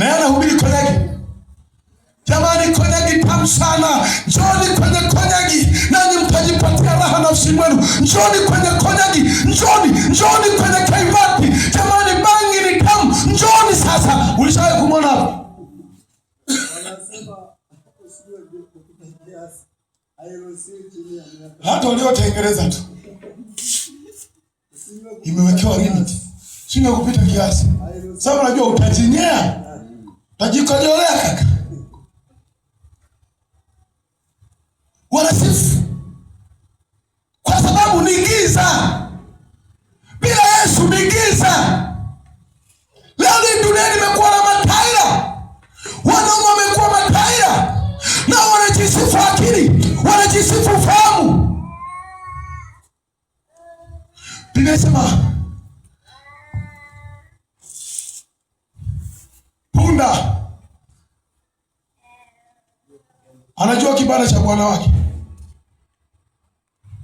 Na yeye anahubiri konyagi. Jamani, konyagi tamu sana. Njoni kwenye konyagi nanyi mtajipatia raha nafsi mwenu. Njoni kwenye konyagi, njoni, njoni kwenye kaivati. Jamani, bangi ni tamu, njoni sasa. Ulishawahi kumwona hapo? Hata waliotengeneza tu imewekewa limit, sio kupita kiasi. Sasa unajua utajinyea, utajikojolea kaka. Wanasifu kwa sababu ni giza. Bila Yesu ni giza. Leo ni dunia imekuwa na mataira, wanaume wamekuwa mataira na wanajisifu akili, wanajisifu fahamu. Biblia inasema punda anajua kibanda cha bwana wake.